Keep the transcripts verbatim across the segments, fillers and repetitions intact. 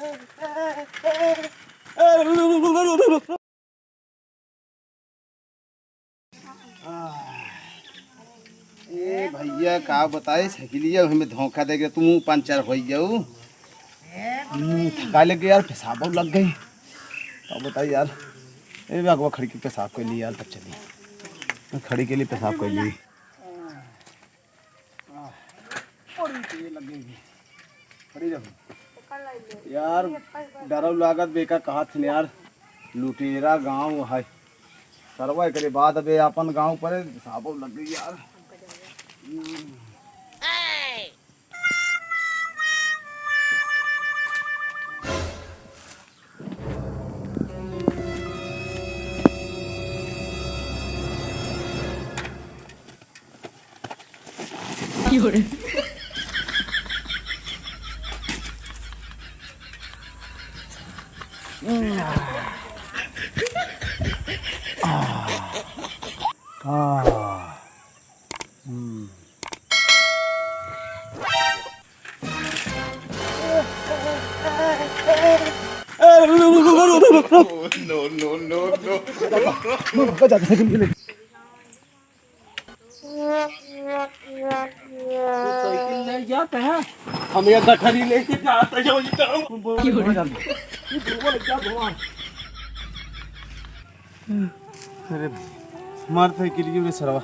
ए भैया, का बताई, साइकिलिया हमें धोखा दे के तू पंचर होइ गऊ। हम्म, थका लग गई यार, पेशाब लग गई। का बताई यार, ए अगवा खड़ी के पेशाब कर ली यार, तब चली। खड़ी के लिए पेशाब कर ली। आह, बड़ी तेज लगेगी। खड़ी रहो। यार, डरौ लागत बेका कहत हन यार, लुटेरा गाँव है। सरवा एकरे बाद अबे अपन गाँव पर साबो लग गई यार। No, no, no, no। साइकिल ले जाते हैं, हम ये गठरी लेके जाते हैं, वही तो हम बोल रहे हैं। ये धुआं लग गया, धुआं। अरे भाई, मार था के लिए रे सरवा,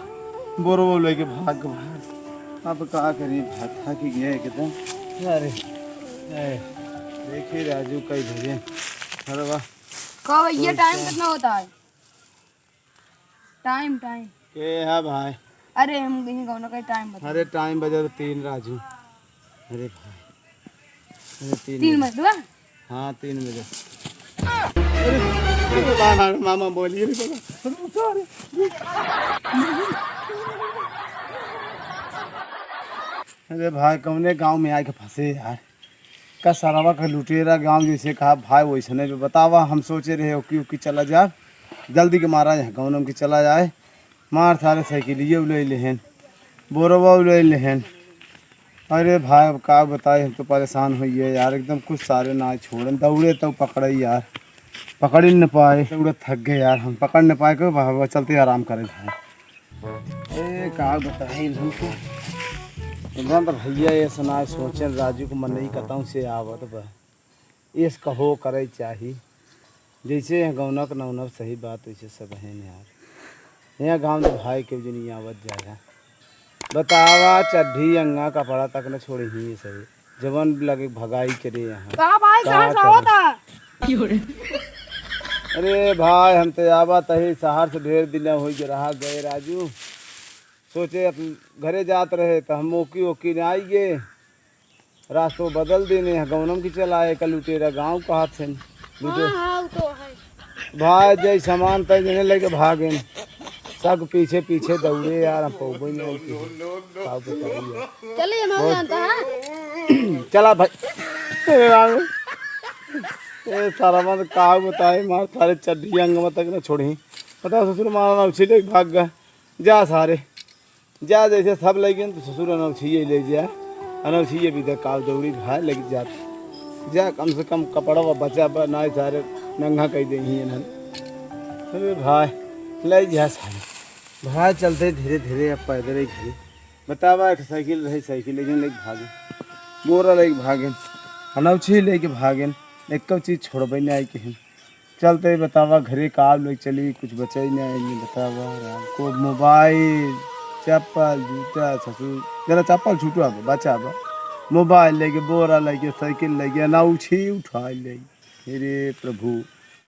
बोरो बोलो के भाग, भाग। अब का करी, भाग था कि गया एकदम। अरे, ए, देखिए राजू कई भजन सरवा। कहो भैया, टाइम कितना होता है? टाइम, टाइम। के है भाई? अरे हम कहीं कौनो का टाइम बता। अरे टाइम बजे तीन राजू। अरे भाई, अरे तीन तीन बजे। बजे दुआ? हाँ, तीन बजे। अरे, अरे, मामा, मामा बोलिए रे बाबा। अरे, sorry। अरे भाई, कौने गाँव में आके फंसे यार। का सरवा का लुटेरा गाँव जैसे कहा भाई वैसने पे बतावा। हम सोचे रहे ओकी ओकी चला जाए, जल्दी के मारा यहाँ गाँव में की चला जाए। मार सारे साइकिलिये उलइ लेहेन, बोरवा उलइ लेहेन। अरे भाई अब का बताई, हम तो परेशान होइए यार, एकदम कुछ सारे ना छोड़न, दौड़े तो पकड़े यार, पकड़ ही न पाए, दौड़े थक गए यार, हम पकड़ न पाए, को बाबा चलते आराम करे भाई। ए, का बताई हमको। एकदम तो भैया ये सुना सोचन राजू को मन नहीं कतहूँ से आवत बा। एस कहो करे चाही। जैसे यहाँ गौनक नौनक सही बात वैसे सब हैं यार। यहाँ गाँव तो भाई के जो नहीं आवत जाए। बतावा चड्ढी अंगा कपड़ा तक न छोड़े ही सही। जवन लगे भगाई करे यहाँ। का भाई, कहाँ कहाँ से करे? आवत है? अरे भाई, हम तो आवा तही शहर से ढेर दिन हो गए रहा गए राजू। सोचे अपन घरे जात रहे तो हम ओकी ओकी न आई गए। रास्तो बदल देने हैं, गौनम की चला आए, का लुटेरा गाँव कहत हैं। लुटे-, हाँ, हाँ, वो तो है। भाई जय सामान तय जने लेके भागेन। सब पीछे पीछे दौड़े यार, हम पौबे नहीं की। का बताइए। चलिए, हम बहुत जानता है। चला भाई। ए राम। ए सारा मत का बताए, मार सारे चड्ढी अंग में तक न छोड़ी। पता ससुर मारा ना उछले भाग गए। जा सारे। जा जैसे सब लइगन तो ससुर अनौछिए ले जा। अनौछिए भी दे काव दौड़ी भाई लग जात। जा कम से कम कपड़ा बचा बा, ना सारे नंगा कइ देही इन्हन। अरे भाई, ले जा सारे। भाई चलते धीरे धीरे अब पैदल ही घरे। बतावा एक साइकिल रही, साइकिल लेकिन लेके भागे। बोरा लेके भागे। अनौछी लेके भागे। एक चीज छोड़बे नहीं आई के हम। चलते बतावा घरे का लोग चली, कुछ बचा ही नहीं, बतावा राम को मोबाइल, चप्पल, जूता, ससुर, जरा चप्पल छूटवा बा, बचा बा, मोबाइल लेके, बोरा लेके, साइकिल लेके, अनौछी उठा ले। हे रे प्रभु,